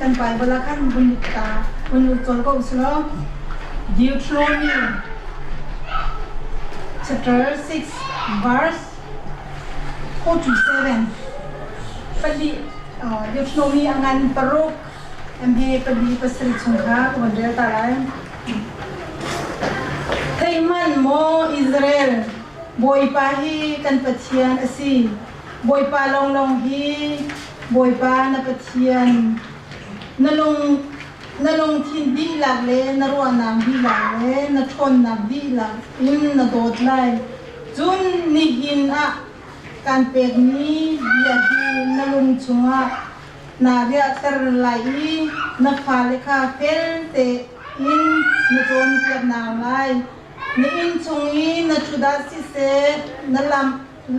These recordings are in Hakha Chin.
Kan Bible ah khan vun lut ta vun lut cawl ko usulaw. Deuteronomy chapter 6 verse 4 to 7. Pali Deuteronomy a ngan paruk MA 4 7 chung kha ka von rel ta lai. Theihmanh maw Israel, Bawipa hi kan Pathian a si. Bawipa lawnglawng hi Bawipa na Pathian. Na lung na lungthin dihlak le na ruahnak dihlak le na ṭhawnnak dihlak in na dawt lai. Cun nihin ah kaan pekmi bia hi na lung chungah naa riahter lai i na fale kha fel tein na cawnpiak hna lai. Na inn chung i na ṭhut ah siseh, na lam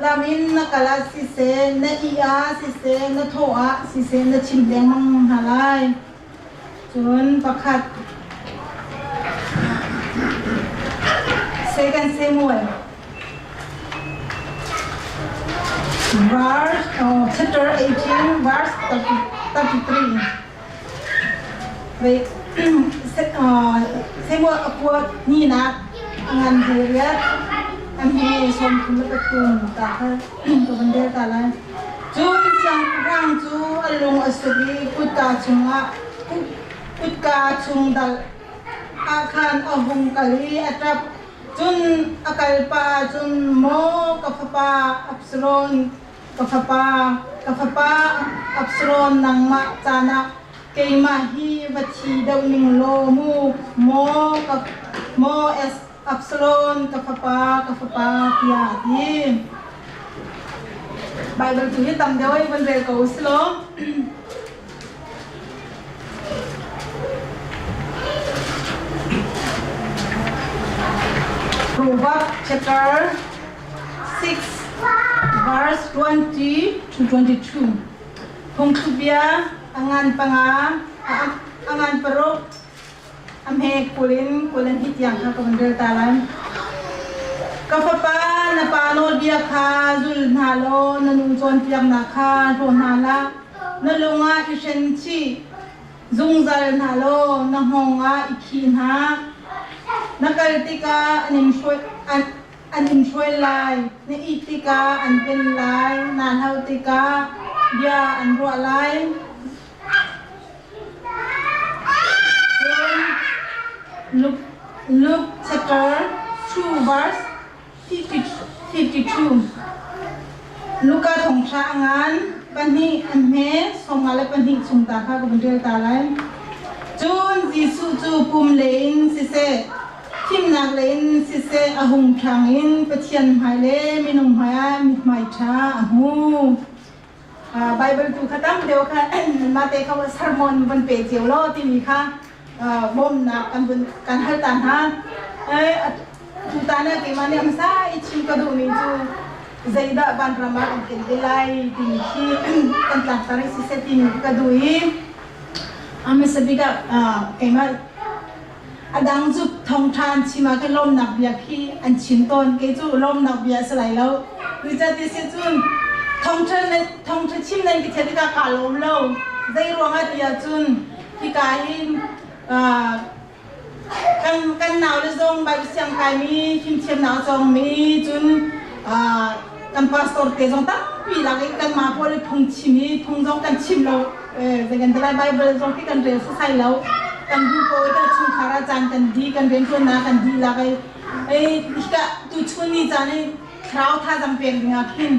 lam in na kal ah siseh, na ih ah siseh, na thawh ah siseh na chim lengmang hna lai. Cun pakhat Second Samuel verse oh, chapter 18 verse 33. Wait, Samuel a kuat hninak a ngan hleiriat an he 33 ta kha ka van rel ta lai. Cun siangpahrang cu a lung a suk i kutka chungah kutka chung dal ah khan a hung kal i a ṭap. Cun a kal pah ahcun, Maw ka fapa Absalom, ka fapa, ka fapa Absalom, nangmah canah keimah hi va thi deuh ning law mu, maw ka maw Absalom, ka fapa, ka fapa, tiah a ti. Baibal tu hi tam deuh i van rel ko u si law. Proverbs chapter 6 verse 20 to 22. Phungthlubia a ngan panga a ngan paruk a hme kulin kulan hi tiang kha ka van rel ta lai. Ka fapa na pa nawlbia kha zul hna law na nu cawnpiaknak kha hlaw hna hlah. Na lung ah i hren chih zungzal hna law na hngawng ah i khih hna. Na kal tikah an in hruai, an, an in hruai lai, na it tikah an ven lai, naa hlau tikah bia an ruah lai. Cun Luke, Luke chapter 2 verse 52. Luka thongṭha a ngan pahnih an hme 52 chung ta kha ka vun rel ta lai. Cun Jesuh cu pum lei in siseh, thimnak lei in siseh a hung ṭhang in Pathian hmai le minung hmai ah mithmai ṭha a hmu. Bible tu kha tam deuh kha mah te kha sermon van pe cio law timi kha bawmnak kan vun kan hal ta hna. Tutan ah keimah nih hmasa i chim ka duhmi cu zeidah vanram ah kan tel te lai timi khi kan tlakter i siseh timi ka duh i hmasa bik ah keimah a dang cu thawngṭha an chim ah khin lawmnak bia khi an chim tawn. Kei cu lawmnak bia a si lai lo. Zeicahtiah si cun thawngṭha thawngṭha chim nan ka thiah tikah kaa lawm lo. Zei ruangah ti ahcun hika hin kan kan naule zong Bible siang kaimi fimthiamnak a cawngmi cun kan pastor te zong tampi lak i kanmah pawl i phung chim i phung zong kan chim lo. Zei kan ti lai Bible zong khi kan rel sasai lo. Kan duh ko i kan chungkhar ah caan kan di kan rianṭuannak kan dihlak i hika tuchun ni caan i thlarau thazaang pek dingah khin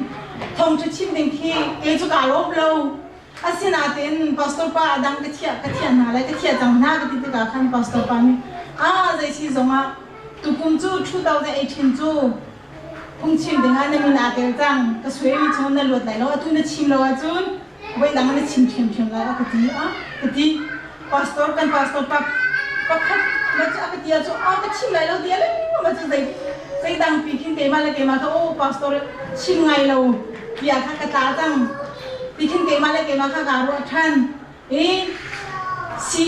thawngṭha chim ding khi kei cu kaa lawm lo. Asinain pastor pa a dang ka thiah ka thiah hna lai ka thiah cang hna ka ti tikah khan pastor pa nih a zei si zongah tukum cu 2018 cu phungchim dingah na min aa tel cang ka suaimi chung na luat lai lo atu na chim lo ahcun voi dang na chim ṭhiamṭhiam lai a ka ti a ka ti pastor kan pastor pa pakhat ma cu a ka ti ahcun a ka chim lai lo ti a ma cu zei zei dang pi khin keimah le keimah kha oh pastor chim ngai lo tiah kha ka tla cang ti khin keimah le keimah kha kaa ruah ṭhan i si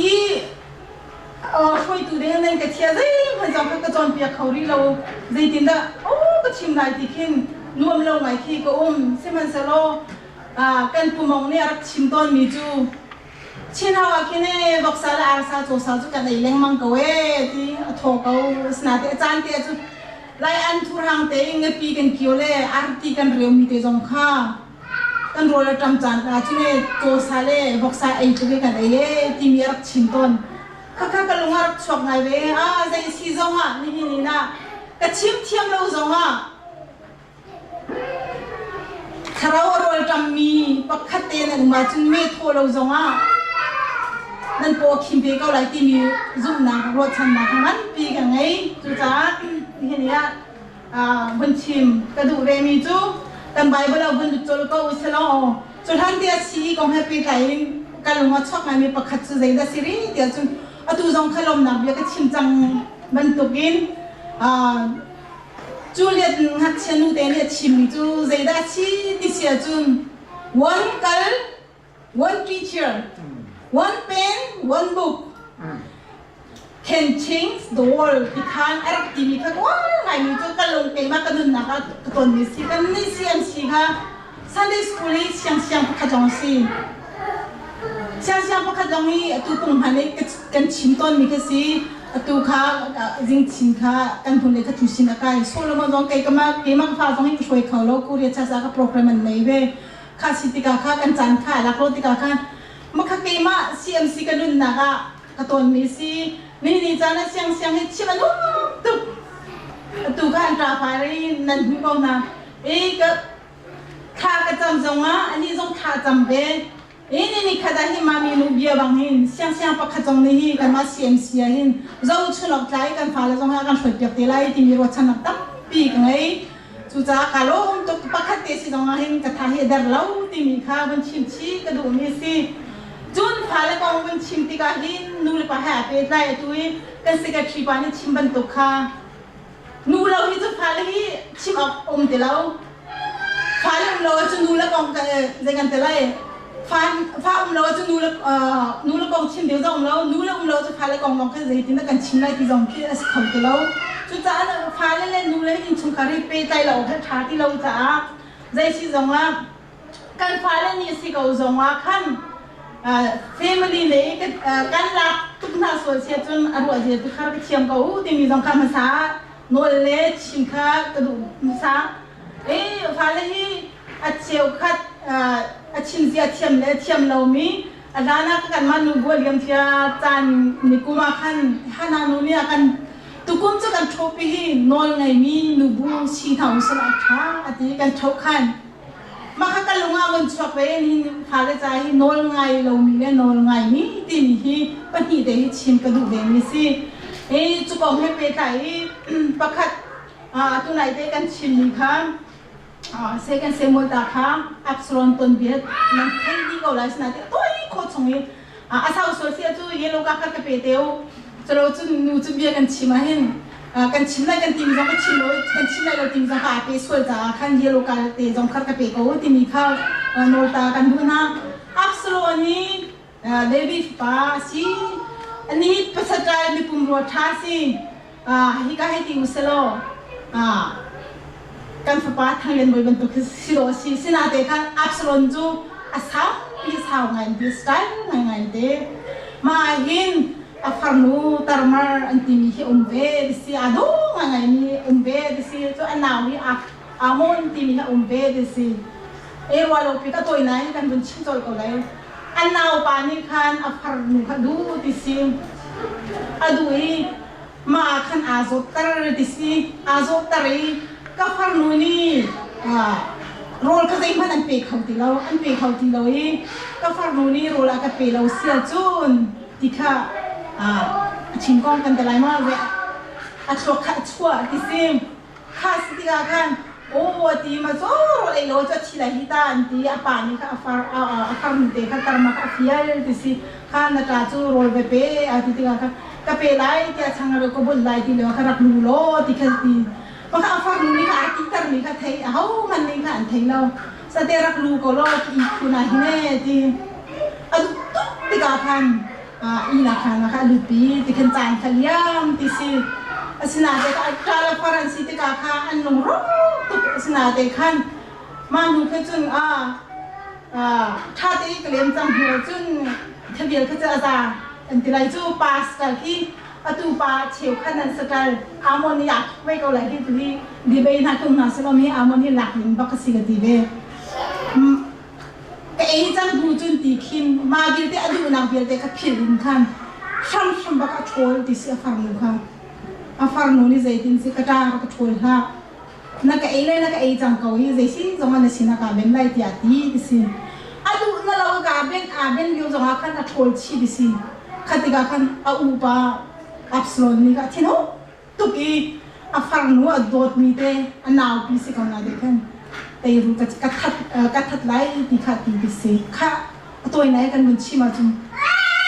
hruaitu ding nan ka chia zeihmanh zong kha ka cawnpiak kho rih lo zeitindah oh ka chim lai ti khin nuam lo ngai khi ka um sihmanhsehlaw kan pumong nih a rak chim tawnmi cu Chin hau ah khin ee voksa le arsa cawsa cu kan ei lengmang ko ee ti a thaw ko. Asinain a caan te cu lai an thurhang te in ngapi kan kio le arti kan reumi te zong kha kan rawl a ṭam caan ah cun ee cawsa le voksa ei tluk i kan ei ee timi a rak chim tawn. Khakha ka lung a rak chuak ngai ve. Ah zei si zong ah nihin in ah ka chim thiam lo zong ah Thlarau a rawlṭammi pakhat te nan um ahcun meh thawh lo zongah nan paw a khim ve ko lai timi zumhnak ruahchannak nganpi ka ngei. Cucaah nihin ah vun chim ka duh vemi cu kan Bible ah vun lut colh ko u sih law cu hlan te a si kong he pehtlai in ka lung a chuak ngaimi pakhat cu zeidah si rih tiah cun atu zong kha lawmnak bia ka chim cang bantukin Juliet ngakchia nute nih a chimmi cu zeidah a si ti si ahcun one kal, one teacher, one pen, one book can change the world ti khan a rak timi kha uar ngaimi cu ka lung keimah ka nunnak ah ka tonmi si. Kan nih CMC kha Sunday school i siangsiang pakhat lawng a si. Siangsiang pakhat lawng i atu punghman i kan chim tawnmi kha si. Atu kha zingchin kha kan hun le kha tu sin a kai. Solomon zong kei kama keimah ka fa zong hi ka hruai kho lo. Korea chasa ka program an nei ve. Kha si tikah kha kan caan kha lak lo tikah khan makha keimah CMC ka nunnak ah ka tawnmi si. Ni ni caan ah siangsiang hi chim a nuam tuk. Atu kha an ṭa fai nan hmu ko hna. I ka thla ka cam zongah anih zong thla a cam ve. I ni ni khat ah hi mami nu bia bang hin siangsiang pakhat zong nih hi kanmah CMC ah hin zohchun awk tlai kan fale zong hi a kan hruaipiak te lai timi ruahchannak tampi ka ngei. Cucaah ka lawm tuk pakhat te si zong ah hin ka tha hi a der lo timi kha vun chim chih ka duhmi a si. Cun fale kong vun chim tikah hin nu le pa he aa pehtlai atu i kan secretary pa nih chim bantuk kha Nu lo hi cu fale hi chim awk um ti lo. Fale um lo ahcun nu le kong zei kan ti lai. Fa fa um lo ahcun nu le nu le kong chim ding zong um lo. Nu le um lo cu fale kong lawng kha zeitin dah kan chim lai ti zong khi a si kho ti lo. Cucaah fale le nu le innchungkhar hi pehtlai lo awk hi a ṭha ti lo caah zei si zongah kan fale nih si ko zongah khan family lei kan lak tuk hna sual sia cun a ruah zia tu kha ka thiam ko timi zong kha hmasa nawl le chim kha ka duh hmasa e fale hi a cheukhat a chim zia thiam le thiam lomi a hlan ah kan mah nu bu a liam cia caan ni kum ah khan hana nu nih a kan tukum cu kan ṭhopi hi nawl ngeimi nubu si hna usih a ṭha a ti kan ṭho khan Mah kha ka lung ah vun chuak ve nihin fale ca hi nawl ngai lomi le nawl ngaimi timi hi pahnih te hi chim ka duh vemi si. I cu kong he pehtlai i pakhat tunai te kan chimmi kha Second Samuel ta kha Absalom tonbia nan thei dih ko lai sinain toi khawh chung i a sau sual si cu yellow ka khat ka pe te u calo cun nu cu bia kan chim ah hin kan chim lai kan tim zong ka chim lo kan chim lai lo tim zong ka pe sual caah khan yellow ka te zong khat ka pe ko timi kha nawl ta kan duh hna Absalom hi David fapa a si ani pasatrai mipum rua ṭha si hi ka hei ti uselaw kan fapa Thanglen Bawi bantuk hi si dawh a si. Sinate khan Absalom cu a sau pi sau ngai te style ngai ngai te. Mah hin a farnu Tarmar an timi hi um ve ti si a dawh ngai ngai mi um ve ti si cu a nau hi Amon timi hi um ve ti si. E rua lo pi ka tawi nai kan vun chim cawl ko lai. A nau pa nih khan a farnu kha duh ti si. A duh i mah ah khan aa zawtter ti si aa zawtter i ka farnu nih rawl kha zeihmanh an pe kho ti lo an pe kho ti lo i ka farnu nih rawl a ka pe lo sia cun ti kha a chim kong kan ti lai ma a thluak kha a chuah ti si Kha si tikah khan aw a ti ma caw rawl ei lo cu a thi lai hi ta an ti a pa nih kha a far a farnu te kha karma kha a fial ti si kha na ṭa cu rawl ve pe a ti tikah khan ka pe lai tiah chang a ka bunh lai ti lio kha rak lu law ti kha ti ma kha a farnu nih kha a titer mi kha thei a ho man nih kha an thei lo sate rak lu ko law ki khun ah hin e ti a duh tuk tikah khan ihnak hlan ah kha a lut i tikhin caan kha liam ti si. Asinain ṭa le far an si tikah kha an lungrawk tuk. Asinain khan mah hnu kha cun ṭha tein ka lem cang hnu cun Kha vial kha cu a za an ti lai cu. Pastor khi atu pa cheukhat nan saṭal Amon nih aa thuk ve ko lai hi tu hi debate hna tlung hna selaw mi Amon hi lak ning bak a si ka ti ve. Ka ei cang bu cun ti khin mah vialte a duhnak vialte kha philh in khan hramhram bak a ṭhawl ti si a farnu kha. A farnu nih zeitin si ka ṭa ka ṭhawl hlah. Na ka ei le na ka ei cang ko hi zei si zong ah na sin ah kaa ben lai tiah ti ti si. A duh na lo kaa ben aa ben lio zong ah khan a ṭhawl chih ti si. Kha tikah khan a upa Absalom nih kha thin hung tuk i a farnu a dawtmi te a naupi si ko na te khan teiru ka ka that ka that lai ti kha ti ti si. Kha a tawi nai kan vun chim ahcun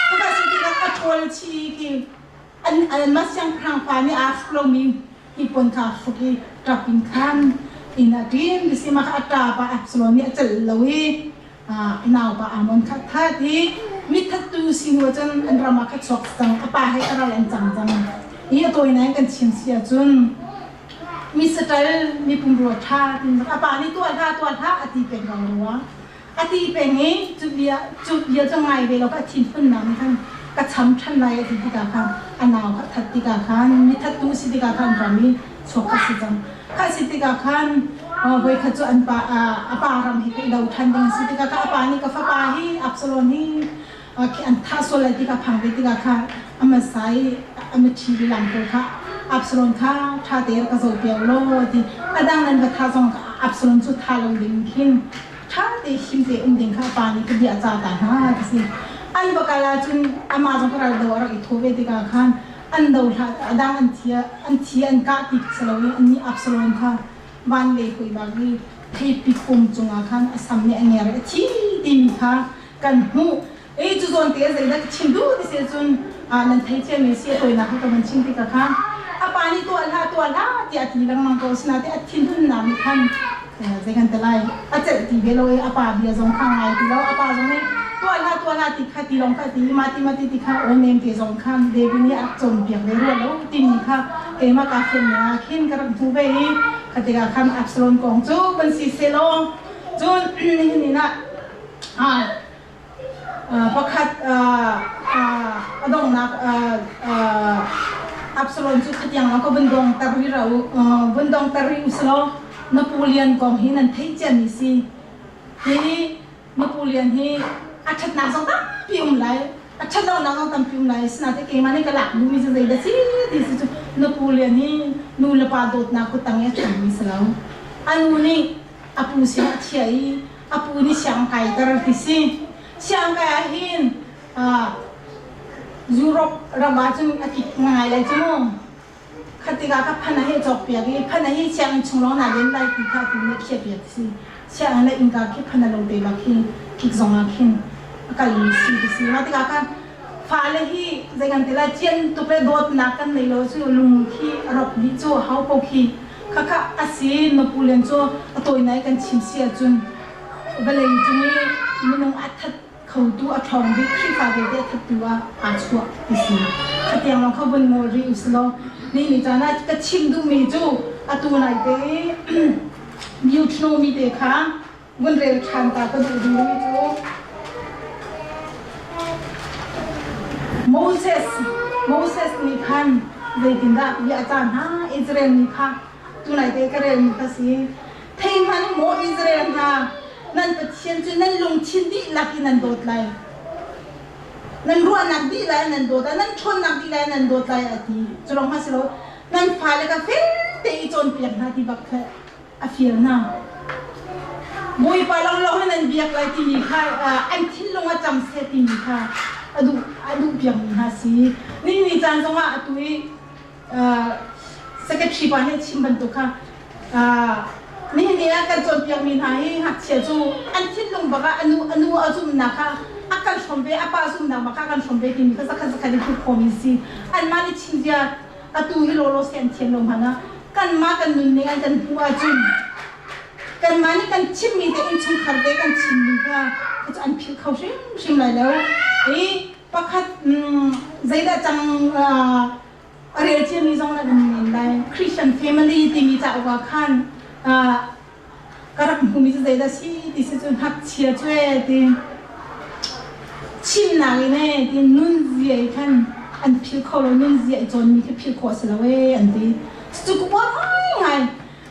khaka si tikah a ṭhawl chih khi an anmah siangpahrang fa nih aa hruk lomi hnipuan kha aa hruk i ṭap in khan inn ah ṭin ti si mah kha a ṭapa Absalom nih a celh lo i naupa Amon kha that i mithattu si hnu cun an ram ah kha chuak cang a pa he a ral an cang cang i a tawi nain kan chim si ahcun mi saṭal mi pumrua ṭha tin a pa nih tuah hlah tuah hlah a ti peng ko rua A ti peng i cu bia cu bia cu ngai ve lo ka thinhunnak nih khan ka cham ṭhan lai a ti tikah khan a nau kha that tikah khan mi thattu si tikah khan ram i chuak ka si cang. Kha si tikah khan voikhat cu an pa a pa ram hi ka i do ṭhan ding a si tikah kha a pa nih ka fapa hi Absalom hi an thah sual lai ti ka phang ve tikah kha Amasa i a miṭhi lam pawl kha Absalom kha ṭha tein ka zohpiak law ti a dang nan va thah zong Absalom cu thah lo ding khin ṭha te him te um ding kha pa nih ka bia ca ta hna ti si. An va kal ahcun amah zong ka ral do a rak i thawh ve tikah khan an do hlah a dang an thi an thi an kah ti si lo i annih Absalom kha van le hoi bak i theipi kung cungah khan a sam nih a nger i a thi timi kha kan hmuh. Ei cu zawn te zeidah ka chim duh ti si cun nan thei cia mi si a tawinak kha ka van chim tikah khan a pa nih tuah hlah tuah hlah tiah a ti lengmang ko asinain a thinhunnak nih khan zei kan ti lai a celh ti ve lo i a pa bia zong kha ngai ti lo a pa zong nih tuah hlah tuah hlah ti kha ti lawng kha ti mah ti mah ti ti kha aw nem te zong khan David nih a cawnpiak ve rua lo timi kha keimah kaa fian ning ah khin ka rak hmu ve i kha tikah khan Absalom kong cu van si selaw cun nihin ni ah Pakhat a donghnak Absalom cu khatiang lawng ka vun dongter rih vun dongter rih usilaw Napoleon kong hi nan theih ciami si. Hi Napoleon hi a ṭhatnak zong tampi um lai, a ṭhatlonak zong tampi um lai. Sinain keimah nih ka lak duhmi cu zeidah si ti si cu Napoleon hi nu le pa dawtnak kuttang i a ṭhangmi si lo. A nu nih a pu sinah a chiah i a pu nih siang kaiter ti si. Siang kai ah hin Europe ram ah cun a kik ngai lai cu mu. Khat tikah ka phan a he cawk piak i phan a hi sianginn chung lawng naa len lai ti kha pu nih khiah piak si. Sianginn le innka khi phan a lo te bak hin kik zong ah khin a kalmi si ti si. Mah tikah khan fale hi zei kan ti lai cian tuk le dawtnak kan nei lo cu lung khi a rawk dih cu hau ko khi Khakha a si Napoleon cu a tawinak i kan chim si ahcun vawlei cung i minung a that khotu a ṭhawng bik Khrihfa vialte a thattu ah aa chuah ti si. Khatiang lawng kha vun ngawl rih usilaw ni ni caan ah ka chim duhmi cu atu nai te Deuteronomy te kha vun rel ṭhan ta ka duh duhmi cu Moses Moses nih khan zeitindah bia a cah hna Israel mi kha tunai te ka relmi kha si thei hmanh maw Israel hna nan Pathian cu nan lungthin dihlak in nan dawt lai nan ruahnak dihlak in nan dawt lai nan ṭhawnnak dihlak in nan dawt lai a ti cu lawng hmanh si lo nan fale kha fel te i cawnpiak hna ti bak kha a fial hna. Bawipa lawnglawng hi nan biak lai timi kha an thinlung a cam seh timi kha a duh a duh piakmi hna si. Ni caan zongah atu i secretary pa nih chim bantuk kha nihin ni ah kan cawnpiakmi hna hi ngakchia cu an thinlung bak ah anu anu a zumhnak kha a kan hrawm ve a pa zumhnak bak kha a kan hrawm ve timi kha zakhat zakhat in hmuh khawhmi si. Anmah nih chim zia atu hi lawlaw si an thiam lo hmanh ah kanmah kan nunning an kan hmuh ahcun kanmah nih kan chimmi te innchungkhar te kan chimmi kha cu an philh kho hrimhrim lai lo. I pakhat zeidah cang a rel ciami zong nan um men lai. Christian family timi cauk ah khan ka rak hmuhmi cu zeidah si ti si cu ngakchia cu e ti. Chimnak in ee ti nun zia i khan an phil kho lo nun zia i cawnmi khi phil khawh a si lo ee an ti. Cucu ka uar ngaingai.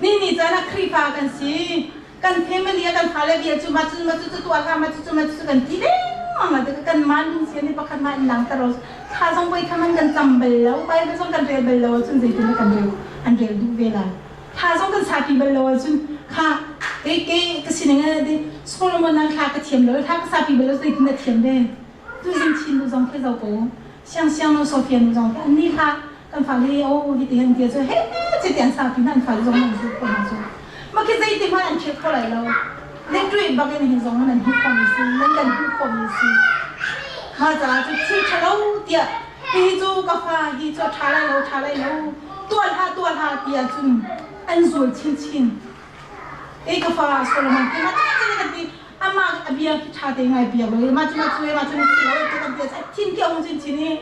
Ni ni caan ah Khrihfa kan si. Kan family ah kan fale vial cu mah cu mah cu tuah hlah mah cu mah cu kan ti lengmang ah kan mah nun sia nih pakhat mah in langter lo thla zong voi kha man kan cam bal lo Bible zong kan rel bal lo ahcun zeitin dah kan rel an rel duh ve lai thla zong kan sapi bal lo ahcun kha kei kei ka sining ah di Solomon nang thla ka thiam lo thla ka sapi bal lo zeitin dah thiam ve tuzing Chin nu zong khi zo ko siang siang nu Sofia nu zong khi an ni hla kan fale o hi ti han tia cu he che ti an sapi na an fale zong an zu ko na cu ma khi zei ti hmanh an philh kho lai lo le tui bak in hin zong nan hmuh kho mi si nan kan hmuh kho mi si ma ca cu thil thalo tiah hi cu ka fa hi cu tha lai lo tha lai lo tual ha tual ha tiah cun an zul chin chin e ka fa Solomon ki ma chu kan ti ama a bia khi tha te ngai bia lo ma chu ma chu ma chu si lo kan ti thin ki ong chin chin hi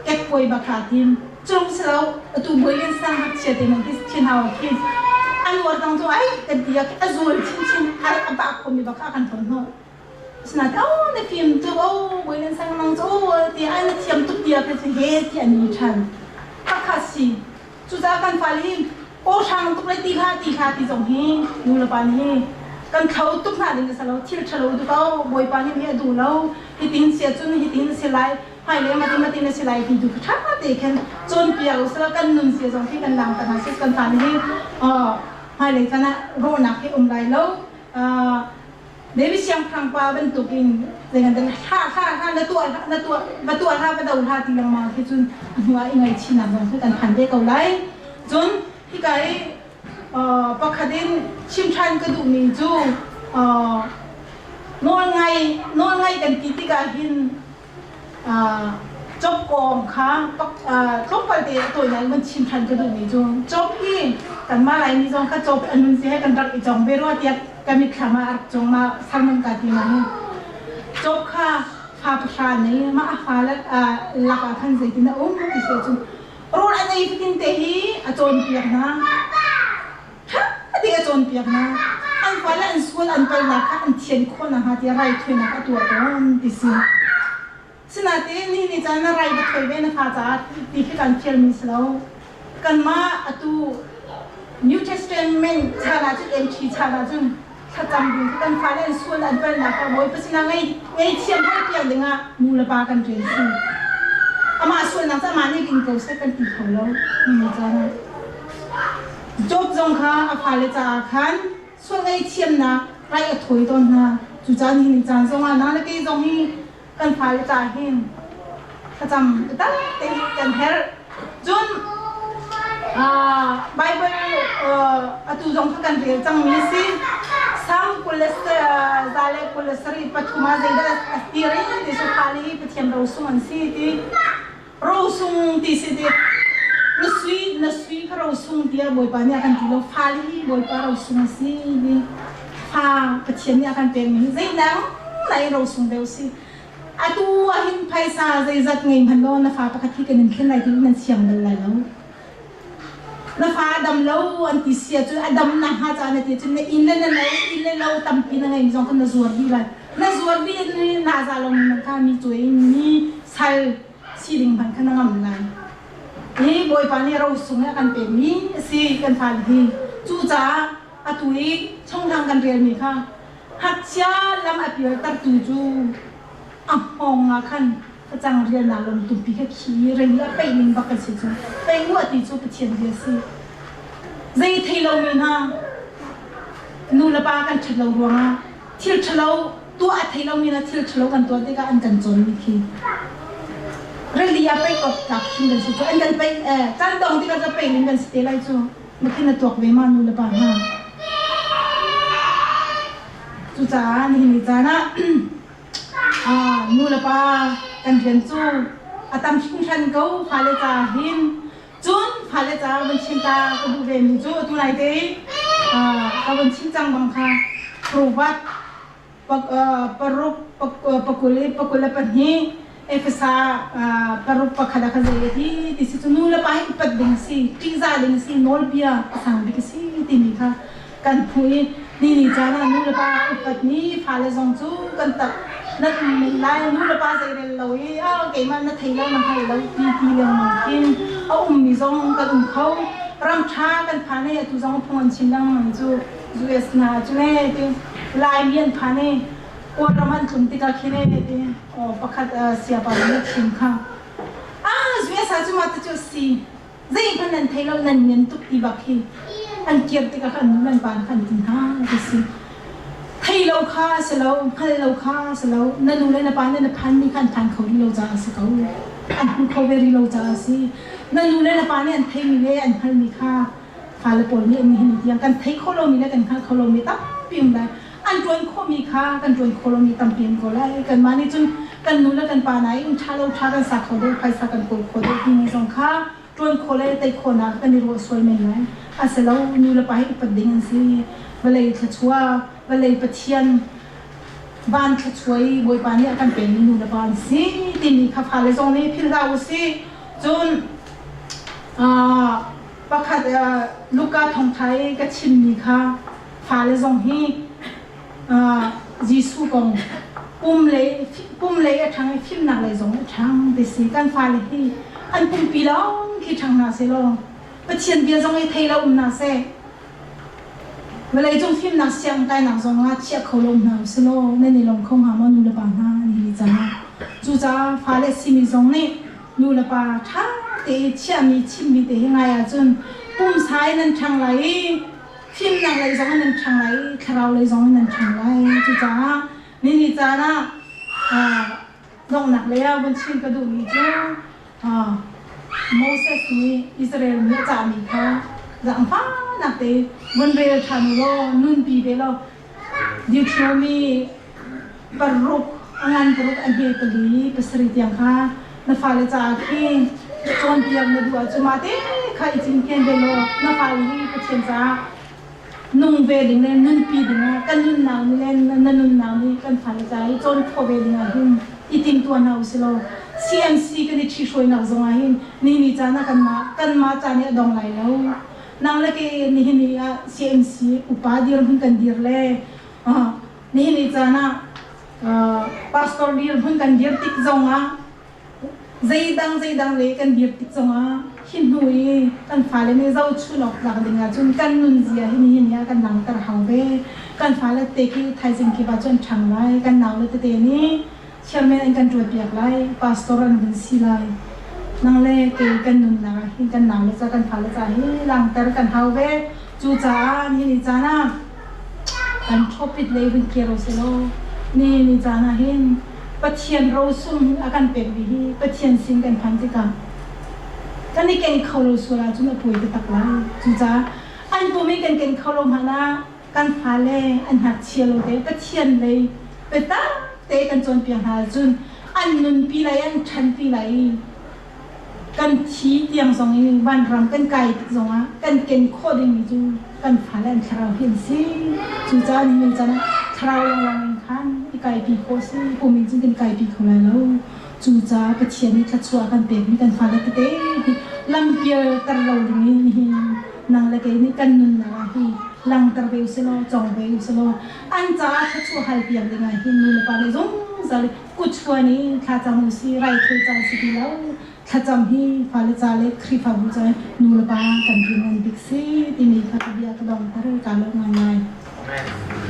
Kekkuai bak aa tim. Cung si lo, atu buai in sang ngakchia te man khi thin hau khi an uar tang cu ai kan ti a zul chinchin a a bah khomi bak kha kan thawn hnawh. Asinain oh na fim tuk oh buai nan sang nang cu oh ti ai na thiam tuk tiah ka cu he ti an ni ṭhan. Pakhat si. Cucaah kan fale hi aw hrang tuk le ti hlah ti hlah ti zong hi nu le pa nih kan thlo tuk hna ding a si lo thil ṭhalo tuk oh Bawipa nih mi a duh lo hitin si ahcun hitin si lai hmailei mati mati na si lai ti tu ṭha te khin cawnpiak usila kan nun sia zong khi kan lang ta hna sih kan fa nih hmailei chan ah rawhnak hi um lai lo David siangpahrang pa bantukin zei hla hla hla na tuah na tuah va tuah hla va do hla ti lengmang khi cun a hnu ah i ngaihchihnak zong khi kan phan ve ko lai cun hika i pakhat in chim ṭhan ka duhmi cu nawlngai nawlngai kan ti tikah hin Cawpkawng kha tlawmpal te a tawinak in van chim ṭhan ka duhmi cu cawp hi kanmah Laimi zong kha cawp a nun si he kan rak i cawng ve rua tiah ka mitthlam ah a rak cawng ma sermon ka ti ma hi cawp kha fa pahra nei mah a fa lak ah khan zeitin a um ti si ahcun rawl an ei fatin te hi a cawnpiak hna ṭha te a cawnpiak hna an fale an sual an palnak kha an thian khawh nakhnga tiah raithawinak a tuah tawn ti si. Sinain nihin ni caan na rai va thawi ve na fa caah ti khi kan fialmi si lo. Kanmah atu New Testament chan ah cun NT chan ah cun thlacam ding kan fale an sual an palnak kha Bawipa sinah ngei ngeihthiam hal piak dingah nu le pa kan rian si. Amah sualnak cu amah nih ing ko seh kan ti kho lo ni caan ah. Job zong kha a fale caah khan sual ngaihthiamnak rai a thawi tawn hna. Cucaah nihin caan zongah na le kei zong hi kan fale caah hin thlacam tak te kan herh. Cun Bible atu zong kha kan rel cangmi a si. Salm 20 le 123 pathum ah zeidah a ti rih ti cu fale hi Pathian rosung an si ti. Rosung ti si ti na sui na sui kha rosung tiah Bawipa nih a kan ti lo fale hi Bawipa rosung a si ti fa Pathian nih a kan pekmi hi zeidang nai rosung deuh si atu ahhin phaisa zeizat ngei hmanh law na fa pakhat hi kan in thlen lai ti nan siang bal lai lo na fa a dam lo an ti si ahcun a dam na hnga ca na ti cun na inn le na lo inn le lo tampi na ngei zong kha na zuar dih lai na zuar dih in na za lo man kha mi cuai mi sal si ding hmanh kha na ngam lai hi bawipa nih rosung a kan pekmi a si kan fale hi cucaah atu i chungthang kan relmi kha ngakchia lam a pialtertu cu a hngawng ah khan facang rialnak lam tumpi kha khi rei a peih ning bak kan si cu pei mu ti cu Pathian bia si zei thei lomi hna nu le pa kan ṭhat lo ruangah thil ṭhalo tuah a thei lomi hna thil ṭhalo kan tuah tikah an kan cawnmi khi rili ah pei kop tlak hrim kan si cu an kan pei kan dong tikah cu pei ning kan si te lai cu makin na tuak ve ma nu le pa hna cucaah nihin ni caan ah Nu le pa kan rian cu a tam hringhran ko fale ca hin cun fale ca van chim ta ka duh ve mi cu atu lai te ka van chim cang bang kha Proverb paruk pakul i pakul le pahnih Efesa paruk pakhat ah khan zei hi ti si cu nu le pa hi upat ding a si ṭihzah ding a si nawlbia a sang bik a si timi kha kan hmuh i ni ni caan ah nu le pa upat ni fale zong cu kan tak. Na um men lai nu le pa zeirel lo i a keimah na thei lo na hngal lo ti ti lengmang khin a ummi zong kan um kho. Ram ṭha kan phan i atu zong phung an chim lengmang cu US hna cu ne ti Laimi an phan i Kawlram an tlung tikah khin e ti aw pakhat siapa nih a chim kha. Ah US ah cu mah te cu a si. Zeihmanh nan thei lo nan ngen tuk ti bak hi an kir tikah khan nu nan pa khan ti hna ti si. Thei lo kha a si lo, hngal lo kha a si lo, na nu le na pa nih na phan mi kha an phan kho rih lo caah a si ko. An hmu kho ve rih lo caah a si. Na nu le na pa nih an theimi le an hngalmi kha fale pawl nih an nihin tiang kan thei kho lomi le kan hngal kho lomi tampi um lai. An ṭuan khawhmi kha kan ṭuan kho lomi tampi um ko lai. Kanmah nih cun kan nu le kan pa na i um ṭha lo ṭha kan sa kho deuh, phaisa kan kawl kho deuh timi zong kha ṭuan khawh le tei khawhnak kan i ruah sual men lai. A si lo, nu le pa hi upat ding an si. Vawlei thluachuah, vawlei Pathian van thluachuah i Bawipa nih a kan pekmi nu le pa an si timi kha fale zong nih philh hlah u sih. Cun pakhat Luka thawngṭha i ka chimmi kha fale zong hi Jesuh kong pum lei pum lei a ṭhang i fimnak lei zong a ṭhang ti si. Kan fale hi an pumpi lawng khi ṭhang hna sehlaw Pathian bia zong i thei lo um hna seh. Vawleicung fimnak sianginn kainak zong ah chiah kho lo hna usih nan i lawm kho hnga maw nu le pa hna ni ni caah. Cucaah fale simi zong nih nu le pa ṭha te i chiahmi chimmi te hi ngai ahcun pumsa in nan ṭhang lai i fimnak lei zong in nan ṭhang lai i thlarau lei zong in nan ṭhang lai. Cucaah ni ni caan ah donghnak lei ah vun chim ka duhmi cu Moses nih Israel mi a cahmi kha zaangfahnak te vun rel ṭhan u law nunpi ve law Deuteronomy paruk a ngan paruk a hme pali pasarih tiang kha na fale caah khin cawnpiak na duh ahcun mah te kha i cinken ve law na fale hi Pathian caah nung ve ding le nunpi ding ah kan nunnak nih le na nunnak nih kan fale caah i cawn khawh ve ding ah hin i timtuah hna usih law CMC kan i ṭhihruainak zong ah hin ni ni caan ah kanmah kanmah ca nih a dong lai lo. Nang le kei nihin ni ah CMC upa dirhmun kan dir le nihin ni caan ah pastor dirhmun kan dir tik zong ah zeidang zeidang le kan dir tik zongah hi hnu i kan fale nih zohchun awk tlak ding ahcun kan nunzia hi nihin ni ah kan langhter hau ve. Kan fale te khi thaizing kip ah cun ṭhang lai. Kan naule tete nih chairman an kan ṭuanpiak lai, pastor an vun si lai. Nang le kei kan nunnak ah hin kan naule ca kan fale ca hi langhter kan hau ve. Cucaah nihin ni caan ah kan topic lei vun kir usih law nihin ni caan ah hin Pathian rosung a kan pekmi hi Pathian sin kan phan tikah kan i ken kho lo sual ahcun a puai taktak lai. Cucaah an pum i kan ken kho lo hmanh ah kan fale an ngakchia lo te Pathian lei biatak te kan cawnpiak hna ahcun an nunpi lai an ṭhanpi lai i kan thi tiang zong i vanram kan kai tik zongah kan ken khawh dingmi cu kan fale an thlarau hi an si. Cucaah nihin caan ah thlarau lawnglawng in khan i kaipi khawh si, pum in cun kan i kaipi kho lai lo. Cucaah Pathian nih thluachuah a kan pekmi kan fale tete hi lampial ter lo ding in nihin nang le kei nih kan nunnak ah hi langter ve usih law, cawng ve usih law, an caah thluachuah hal piak ding ah hin nu le pa nih zungzal kutchuan in thlacam usih, raithawi caan si ti lo. Thlacam hi fale ca le Khrihfabu ca nu le pa kan rian ngan bik si timi kha ka bia ka dongter ka lawm ngaingai. Amen.